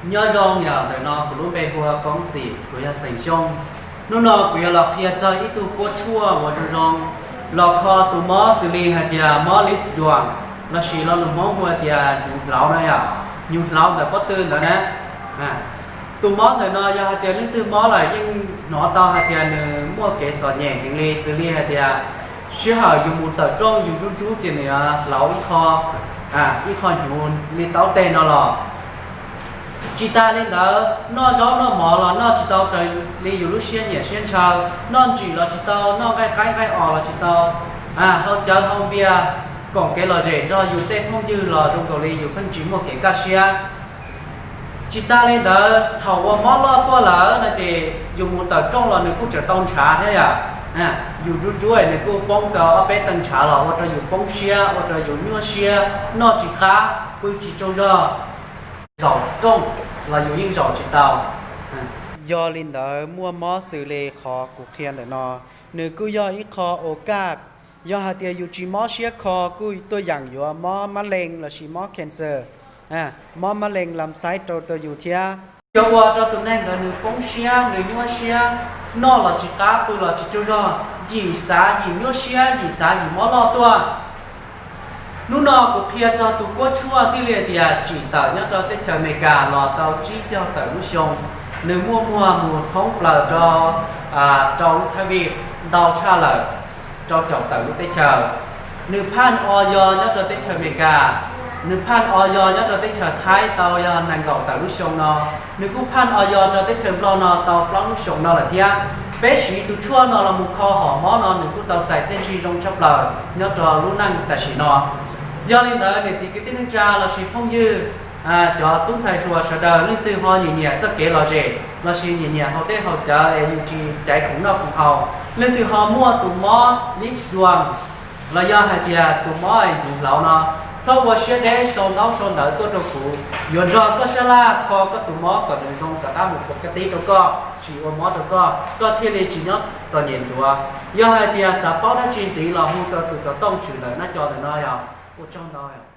Nyob zoo, yog ntawm no kuv lub npe hu ua Koob Xim, kuv yog xeem Xyooj. Hnub no kuv yuav los qhia txog ib tug kuab tshuaj uas zoo zoo los kho tus mob xws li hais tias mob lis duas, lossis lo lus Hmoob hu tias hnyuv hlauv no yom, hnyuv hlauv ntawm pob tw ntawd na. Tus mob ntawm no yog hais tias leej twg mob lawm yeej hnov tau hais tias nws muaj kev txom nyem heev li, xws li hais tias sij hawm yus mus tawm rooj yus nrub nrub ces nws yuav hlauv ib qho, ib qho hnyuv li taub teg no los. Tsis tas li ntawd, noj zaub noj mov los noj tsis tau raws li yus lub siab nyiam siab ntshaw, noj ntsim los tsis tau, noj nqaij qaib nqaij os los tsis tau, hau cawv hau npias, koom kev lom zem nrog yus tej phooj ywg los zoo nkaus li yus pheej tsis muaj kev kaj siab. Tsis tas li ntawd, thaum uas mob loj tuaj lawm no ces yus mus tawm rooj los nws kuj tseem tau ntshav thiab yom. Yus ntsuab ntsuab nws kuj poob tau ob peb tee ntshav los ua rau yus poob siab, ua rau yus nyuaj siab, noj tsis qab, pw tsis tsaug zog, zaum rooj los yus yeej zaum tsis tau. Yog li ntawd, muaj mob xws li qhov kuv qhia ntawm no, nws kuj yog ib qho okaj. Yog hais tias yus tsis mob siab kho kuj tuaj yeem yuav mob mab lees lossis mob cancer, mob mab lees lam xaiv rau rau yus thiab. Yuav ua rau tus neeg ntawd nws poob siab, nws nyuaj siab, noj los tsis qab, pw los tsis tsaug zog, yim xav yim nyuaj siab, yim xav yim mob loj tuaj. Hnub no kuv qhia txog tus kuab tshuaj thiaj li tias tsim tawm nyob rau teb chaws Amelikas los tau tsib caug tawm lub xyoo. Nws muaj muag mus thoob plaws rau, rau lub Thaib Vij ntau tshaj lawm rau caum tawm lub teb chaws. Nws phaj o yo nyob rau teb chaws Amelikas, nws phaj o yo nyob rau teb chaws Thaib tau yog nees nkaum tawm lub xyoo no, nws kuj phaj o yo rau teb chaws Nplog no tau plaub lub xyoo no lawm thiab. Peb siv tus tshuaj no los mus kho hom mob no nws kuj tau txais txiaj ntsig zoo tshaj plaws nyob rau lub neej tam sim no. Yog li ntawd, niam txiv kwv tij neej tsa lossis phooj ywg, cov tub ntxhais hluas sawv daws, leej twg ho nyiam nyiam txoj kev lom zem lossis nyiam nyiam haus dej haus cawv es yus tsis caiv khoom noj khoom haus, leej twg ho muaj tus mob lis duas los yog hais tias tus mob hnyuv hlauv no, txhob ua siab deb sau ntaub sau ntawv tuaj rau kuv, yuav nrog koj sab laj kho koj tus mob kom nws zoo rov qab mus puas kab tib rau koj, tsis ua mob rau koj, koj thiaj li tsis nyob txom nyem ntsuav. Yog hais tias xav paub dab tsi ntxiv los hu rau tus xov tooj tshwm ntawm nab co ntawm no yog. Ua tsaug ntau.